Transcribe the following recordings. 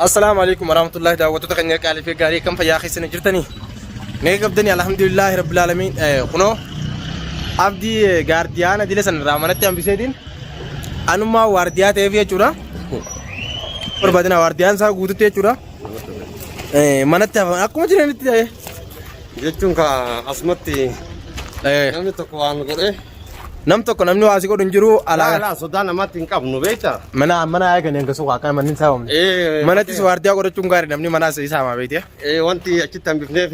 Assalaamu alaikum warahmatullahi daawwattoota keenya qaalii fi gaarii akkam fayyaa keessan jirtanii? Naga qabdanii alhamdulillahi rabbil aalamiin. Kunoo abdii gaardiyaana dila san irraa manatti hambiseetiin anummaa waardiyaa ta'eef jechuudha. Barbaadina waardiyaan isaa guututti jechuudha. Manatti hafan akkuma jiranitti ta'e. Jechuun ka asumatti namni tokko waan godhe. Nam tokko namni waa si godhu hin jiru alaa. Laa sodaa namaatti hin qabnu beektaa? Mana mana eegan hanga suuqa akka manni isaa oomne. Manattis waardiyaa godhachuun gaarii namni manaas isaa hamaa beekte. Wanti achitti hambifneef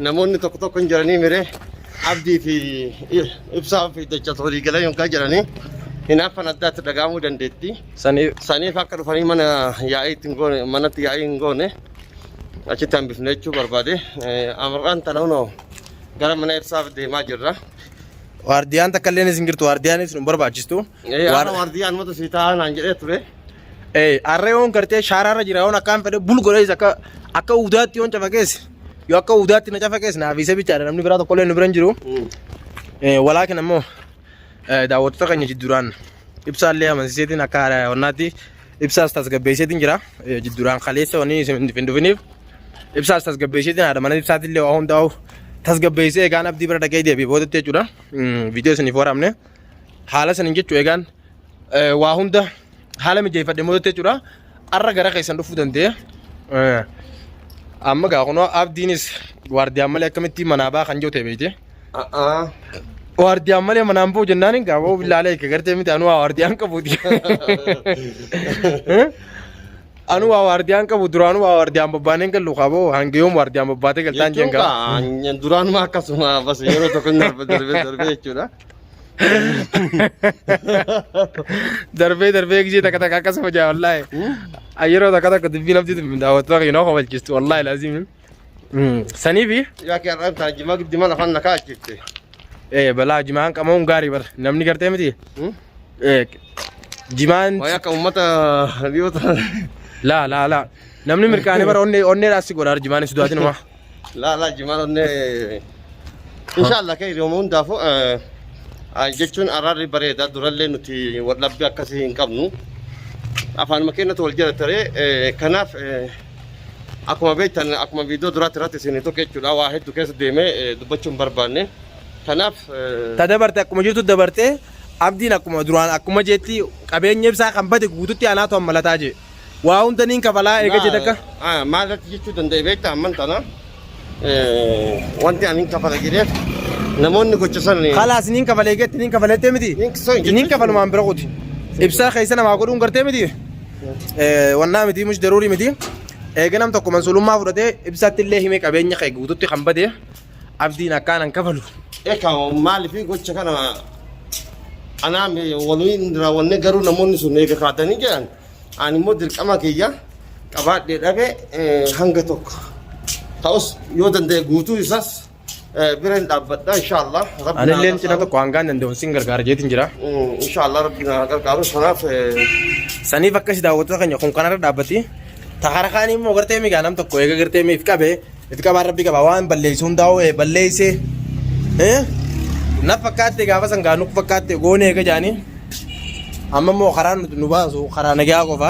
namoonni tokko tokko hin jiranii mire abdii fi ibsaa fi dachas walii galan yookaan jedhanii hinaaffan addaatti dhaga'amuu dandeetti. Saniif. Saniif akka dhufanii mana yaa'ii itti hin goone manatti yaa'ii hin goone achitti hambifne jechuu barbaade. Amarraan tana hunoo gara mana ibsaaf deemaa jirra. Waardiyaan takka illee isin jirtu waardiyaan isin hin barbaachistu. Har'a waardiyaan mata sii taa'aa naan jedhee ture. Harree yoon gartee shaaraarra jira yoon akkaan fedhe bul godhees akka akka udaatti yoon cafaqees yoo akka udaatti na cafaqees naaf isa bichaadha namni biraa tokkollee nu bira hin jiru. Walaakin ammoo daawwattoota keenya jidduudhaan ibsaallee amansiiseetiin akka wannaatti ibsaas tasgabbeesseetiin jira. Jidduudhaan kaleessa wanni isin hin dhufiniif. Ibsaas tasgabbeesseetiin haadha mana ibsaatillee waa hundaa'u tasgabbeessee egaan abdii bira dhaqee deebi'e boodatti jechuudha. Viidiyoo isiniif waraabne haala saniin jechuu egaan waa hunda haala mijeeffadhe boodatti jechuudha. Arra gara keessan dhufuu danda'e. Amma gaa kunoo abdiinis waardiyaan malee akkamitti manaa baa kan jiru ta'e beekte. Waardiyaan malee manaan ba'u jennaan gaa ba'uu billaalee eegga gartee miti anuu waa waardiyaan qabuuti. Anu waa waardiyaan qabu duraanuu waa waardiyaan bobbaaneen gallu qaboo hanga yoom waardiyaan bobbaatee galtaan Jechuun jeen gaa. kaa duraanuma akkasuma bas yeroo tokko hin darbe darbee darbee jechuudha. Darbee darbee gisee takka takka akkasuma jaa wallaahi. Yeroo takka takka dubbii lafti daawwattoota keenya nama kofalchiistu wallaahi laziim. Saniifi Yaa kee har'aan tana jimaa giddi mana afaan na kaachifte. balaa jimaan qamoon gaarii bar namni gartee miti. Jimaan Wayi akka uummata dhiyoo tana. Laa laa laa namni mirqaanee bara onnee onneedhaas si godha jimaan hin sodaatin homaa. Laa laa jimaan onnee. Inshaallah kee hiriyooma hundaafuu jechuun araarri bareeda durallee nuti wal dhabbii akkasii hin qabnu. Afaanuma keenyatu wal jala taree kanaaf akkuma beektan akkuma viidiyoo duraatti irratti isin tokko jechuudha waa hedduu keessa deemee dubbachuu hin barbaanne. Kanaaf. Ta dabarte akkuma jirtu dabarte Abdiin akkuma duraan akkuma jeetti qabeenya ibsaa kan bade guututti anaatu ammalataa jee. Waa hunda niin kafalaa eega jee takka. Maal irratti jechuu danda'e beektaa amman tana wanti ani hin kafala jedheef namoonni gocha san Kalaas niin kafala eegetti niin kafalettee miti. Niin kafalumaan bira kuti. Ibsaa keessa namaa godhuun gartee miti. Wannaa miti mush daruurii miti. Eega nam tokko mansuulummaa fudhatee ibsaatti illee himee qabeenya kee guututti kan bade Abdiin akkaan an kafalu. Eka maaliif gocha kana anaa waliin raawwanne garuu namoonni sun eega kaatanii jedhan ani immoo dirqama kiyya qabaadhee dhabe hanga tokko ta'us yoo danda'e guutuu isaas bira hin dhaabbadha inshaallah rabbi naa Anilleen cina tokko hangaan danda'u sin gargaara jeetiin jira. Inshaallah rabbi naa gargaaru sanaaf Saniif akkasi daawwattoota keenya kun kanarra dhaabbati. Takara kaanii immoo gartee migaa nam tokko eega gartee miif qabe Itti qabaan rabbi qaba waan balleessu hundaa'u balleessee na fakkaatte gaafa san gaa nu fakkaatte goone eega jaanii amma immoo karaa nu baasu karaa nagaa qofa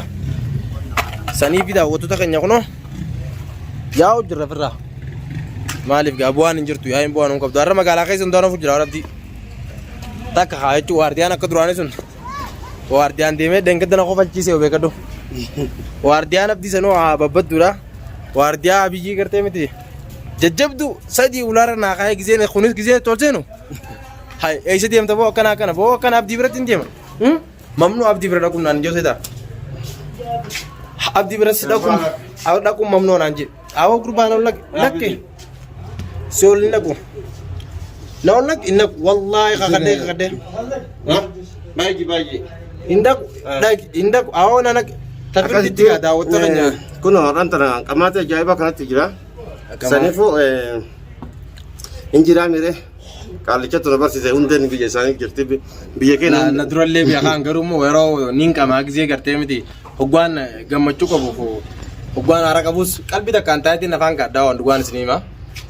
sanii fi daawwattoota keenya kunoo yaa'u jirra firraa maaliif gaa bu'aan hin jirtu yaa'iin bu'aan hin qabdu har'a magaalaa keessa hundaa ofu jira rabbi takka haa jechuun waardiyaan akka duraanii sun Waardiyaan deemee dheengadda na kofalchiise of eeggadhu. Waardiyaan abdii sanuu haa babbadduudha. Waardiyaa abiyyii gartee miti. Jajjabdu sadii ulaarra naa kaa'ee gizeen kunis gizee tolseenu. Hay eessa deemta boo akkana akkana boo akkana abdii biratti hin deema. Mamnuu abdii bira dhaquun naan ijoo seeta. Abdii biratti dhaquun dhaquun mamnuu naan jedhe. Awwa gurbaan ol dhaqe lakke. Si ol hin dhaqu. Na ol dhaqu hin dhaqu. Wallaahi kakadhee kakadhee. Baay'ee baay'ee. Hin dhaqu dhaqi hin dhaqu. Awwa na dhaqi. Tafirtitti gaa daawwattoota keenya. Kun har'aan tana qamaata ajaa'ibaa kanatti jira. Saniifuu hin jiraa mire qaallichatu na barsiise hundeen biyya isaanii jirti biyya keenya. Na durallee beekaan garuu immoo yeroo niin qamaa gisee gartee miti. Hoggaan gammachuu qabuuf hoggaan aara qabus qalbii takkaan taa'eetiin afaan kaadhaa waan dhugaan isin hima.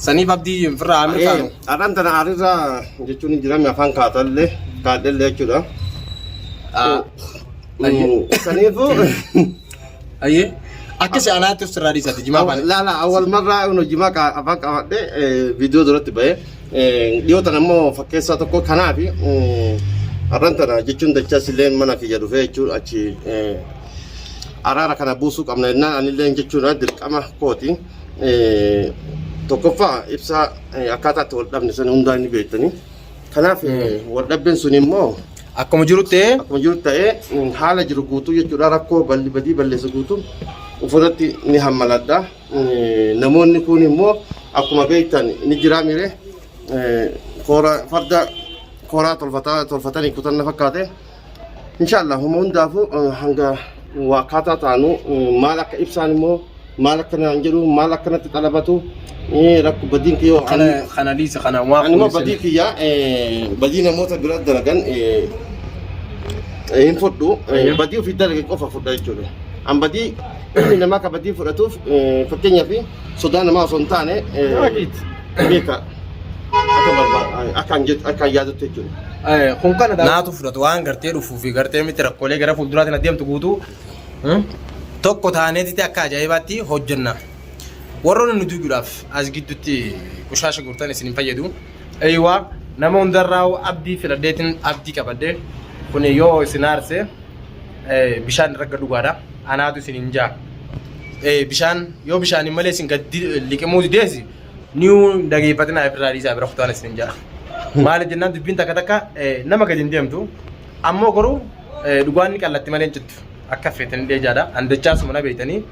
Saniif abdii firraa haa mirkaanu. Har'aan tana aarirraa jechuun hin jirame afaan kaatallee kaadhellee jechuudha. Saniifuu Ayyee. Akkasi anaatti sirraa dhiisati jimaa afaan. Laa laa awwal marraa unu jimaa afaan qabadhe viidiyoo duratti ba'e dhiyoo tana immoo fakkeessaa tokko kanaafi har'an tana jechuun dachaas illee mana kiyya dhufee jechuun achi araara kana buusuu qabna jennaan anillee jechuudha dirqama kooti. Tokkoffaa ibsaa akkaataa itti wal dhabne sana hundaa ni beektanii. Kanaaf wal dhabbiin sun immoo Akkuma jiru ta'ee akkuma jiru ta'ee haala jiru guutuu jechuudha rakkoo balli badii balleessu guutuu ofirratti ni hammaladha. Namoonni kun immoo akkuma beektan ni jiraa mire koora farda kooraa tolfataa tolfatanii kutanna fakkaate. Inshaallah homa hundaafuu hanga waa akkaataa taanu maal akka ibsaan immoo maal akka naan jedhu maal akka natti xalabatu rakko badiin kiyyoo kana kana dhiisa kana waa ani immoo badii kiyya badii namoota bira dalagan hin fudhu badii ofii dalage qofa fudha jechuudha. An badii ilmi namaa ka badii fudhatuuf fakkeenyaaf sodaa namaa osoo hin taane beeka akka barbaadu akka akka yaadutti jechuudha. Kun kana naatu fudhatu waan gartee dhufuu fi gartee miti rakkoolee gara fuulduraatiin adeemtu guutuu tokko taaneetitti akka ajaa'ibaatti hojjenna. Warroonni nu duuguudhaaf as gidduutti qushaasha guurtan isin hin fayyadu. Eeywaa nama hundarraa abdii filadheetiin abdii qabadhe kun yoo isin aarse bishaan irra dhugaadha. Anaatu isin hin jaa. Bishaan yoo bishaaniin malee isin gad liqimuu dideesi Niu dhageeffatinaa ifirraa dhiisaa bira kutaan isin jaa. Maaliif jennaan dubbiin takka takka nama gadi hin deemtu. Ammoo garuu dhugaan ni qallatti malee hin cittu. Akka feetan illee jaadha. An dachaasuma na beektanii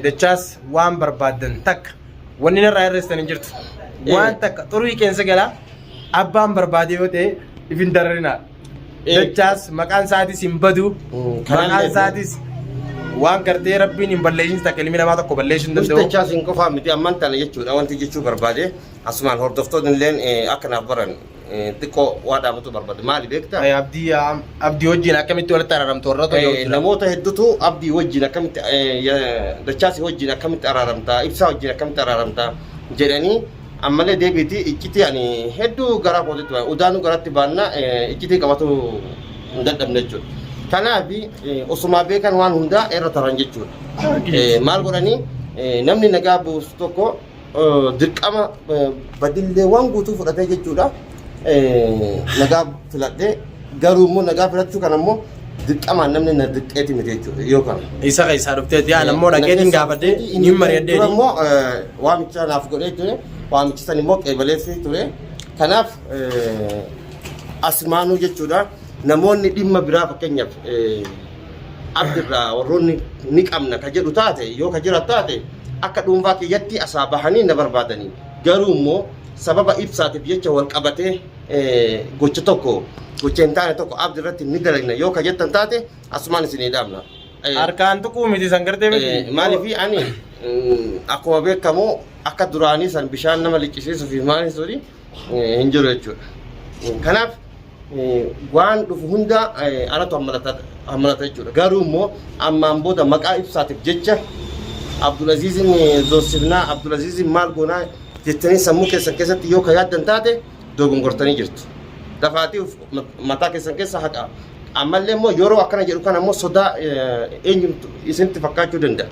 dachaas waan barbaaddan takka wanni narraa hir'istan hin jirtu. Waan takka xurii qeensa galaa abbaan barbaade yoo ta'e if hin dararinaa. Dachaas maqaan isaatis hin badu. Maqaan isaatis waan gartee rabbiin hin balleessin takka ilmi namaa tokko balleessuu hin danda'u. Dachaas hin qofaa miti amman tana jechuudha wanti jechuu barbaade asumaan hordoftoonni illeen akka naaf baran xiqqoo waa dhaamatu barbaade maali beektaa? Abdii abdii wajjin akkamitti walitti araaramtu warra tokko Namoota hedduutu abdii wajjin akkamitti dachaasii wajjin akkamitti araaramtaa ibsaa wajjin akkamitti araaramtaa jedhanii Ammallee deebiiti iccitii ani hedduu garaa kootitti baana. Udaanuu garatti baanna iccitii qabatu hin dadhabne jechuudha. Kanaaf osumaa beekan waan hundaa irra taran jechuudha. Maal godhanii namni nagaa buusu tokko dirqama badilleewwan guutuu fudhatee jechuudha. Nagaa filadhee garuu immoo nagaa filachuu kana immoo dirqamaan namni na dirqeeti miti jechuudha yoo kana. Isa keessaa dhufteeti yaa nammoo dhaqeetiin gaafadhee ni mari'adhee. Dura immoo waamicha naaf godhee ture waamichi san immoo qeebaleessi ture kanaaf asmaanuu jechuudha namoonni dhimma biraa fakkeenyaaf abdirraa warroonni ni qabna ka jedhu taate yoo ka jira taate akka dhuunfaa kiyyatti asaa bahanii na barbaadanii garuu immoo sababa ibsaatiif jecha wal qabatee gocha tokko gocha hin taane tokko abdi irratti ni dalagna yoo ka jettan taate asumaan isinii dhaabna. Harkaan tuquu miti san gartee miti. Maaliif ani akkuma beekamu akka duraanii san bishaan nama liqqisiisuu fi maaliin suni hin jiru jechuudha. Kanaaf waan dhufu hunda anatu hammalata jechuudha. Garuu immoo ammaan booda maqaa ibsaatiif jecha Abdulaziizin zoosifnaa Abdulaziizin maal goonaa jettanii sammuu keessan keessatti yoo ka yaaddan taate dogongortanii jirtu. Dafaatii mataa keessan keessa haqa. Ammallee immoo yeroo akkana jedhu kana immoo sodaa eenyumtu isinitti fakkaachuu danda'a.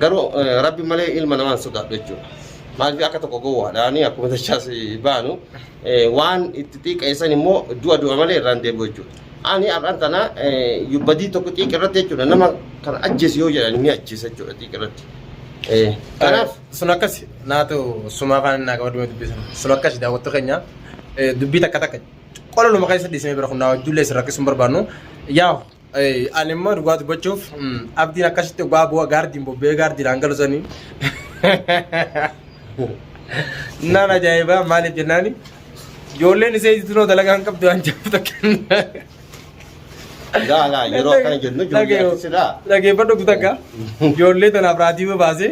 Garuu rabbi malee ilma namaa hin sodaadhu jechuudha. Maaliif akka tokko gowwaadhaani akkuma dachaas baanu waan itti xiiqeessan immoo du'a du'a malee irraan deebi'u jechuudha. Ani har'aan tana badii tokko xiiqa irratti jechuudha nama kana ajjeesi yoo jedhan ni ajjeesa jechuudha xiiqa irratti. Kanaaf Sun akkasi naatu sumaa afaan naa qabadhu dubbisan. Sun akkasi daawwattu keenya dubbii takka takka qola luma keessa dhiisnee bira kunnaa hojjullee isin rakkisuun barbaannu. Yaa ani immoo dhugaa dubbachuuf abdiin akkasitti dhugaa bu'a gaardiin bobba'ee gaardiidhaan galu sanii. Naan ajaa'ibaa maaliif jennaani ijoolleen isee tunoo dalagaa hin qabdu waan jedhu takka. Laa laa yeroo akkana jennu ijoollee akkasiidha. Dhageeffadhu takka ijoollee tanaaf raatiiba baasee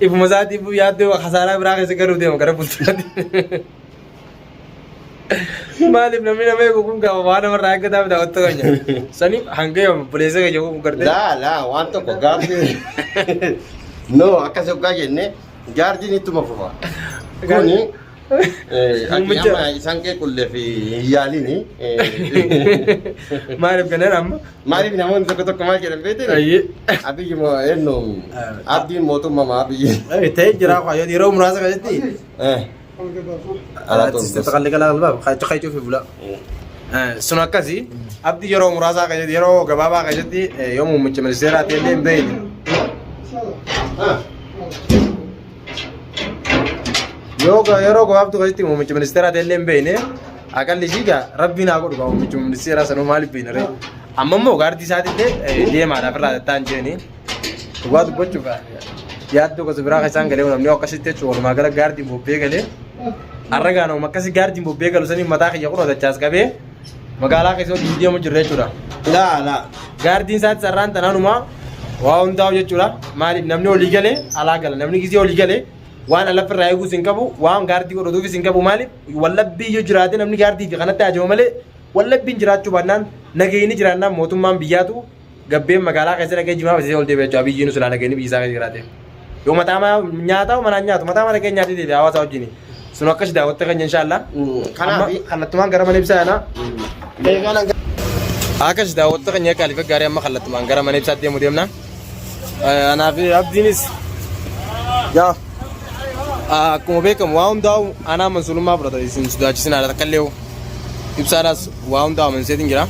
ifuma isaatiif yaaddoo kasaaraa biraa keessa galuuf deema gara fuulduraatti. Maaliif namni nama eegu kun gaafa waan namarraa eeggataa bita watta keenya. Saniif hanga yoom obboleessa keenya kun gartee. Laa laa waan tokko gaardiin no akkas yoggaa jenne gaardiin ittuma fufa. Kuni Muummicha- Amma isaan qeequllee fi hin yaalini. Maaliif kanneen amma? Maaliif namoonni tokko tokko maal jedhan beekte? Ayyee. Abiyyi moo eenyu abdiin mootummaa maa abiyyi. Ta'ee jira yeroo muraasa keessatti. Sun akkasi abdi yeroo muraasaa keessatti yeroo gabaabaa keessatti yoo muummicha ministeeraa ta'e illee hin beekne. Yoo yeroo gabaabtuu keessatti muummicha ministeeraa ta'e illee hin beekne aqalli ishii gaa rabbiin haa godhu gaa muummicha ministeeraa sanuu maaliif beekna ree. Amma immoo gaardii isaatiillee deemaadhaaf irraa tattaan jeeni. Dhugaa dubbachuuf yaaddoo gosa biraa keessaan galee namni akkasitti jechuun walumaa gala gaardiin bobbee galee har'a gaanuma akkasii gaardiin bobbee galu saniin mataa kiyya kunoo dachaas qabee magaalaa keessa hojii deemu jirra jechuudha. Laa laa. Gaardiin isaatti sarraan tanaanuma waa hundaa'u jechuudha. Maaliif namni olii galee alaa gala namni gisee olii galee waan alatti irraa eeguus hin qabu waan gaardii godhatuufis hin qabu maaliif wallabbii yoo jiraate namni gaardii fi kanatti hajamu malee wallabbiin jiraachuu baannaan nageenyi jiraannaan mootummaan biyyaatu gabbeen magaalaa keessa dhaqee jimaa bisiisee ol deebi'a jechuudha. Abiyyiin silaa nageenyi biyya isaa keessa jiraate. Yoo mataa maa nyaataa manaan nyaatu mataa mana keenya nyaatee deebi'a hawaasa wajjin. Sun akkas daawwatta keenya inshaallah. Kanaaf Kallattumaan gara mana ibsaa yana. Akkas daawwatta keenya qaalifa gaarii amma kallattumaan gara mana ibsaatti deemu deemna. Anaa fi abdiinis yaa akkuma beekamu waa hundaa'u anaa mansuulummaa fudhata isin sodaachisin haadha takka illee ibsaadhaas waa hundaa amanseetiin jira.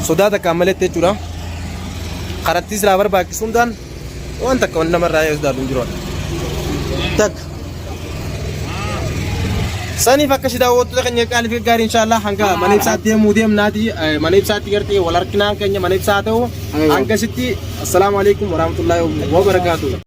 Sodaa takkaan maletti jechuudha. Karattii silaa barbaachisu hundaan waan takka wanti namarraa yoo sodaatu hin jiru. Takka. Saniif akka si daawwattoota keenya qaalii fi gaarii inshaallah hanga mana ibsaatti deemuu deemnaati mana ibsaatti gartee wal harkinaan keenya mana ibsaa ta'u hanga sitti assalaamu alaikum warahmatullahi wabarakaatuh.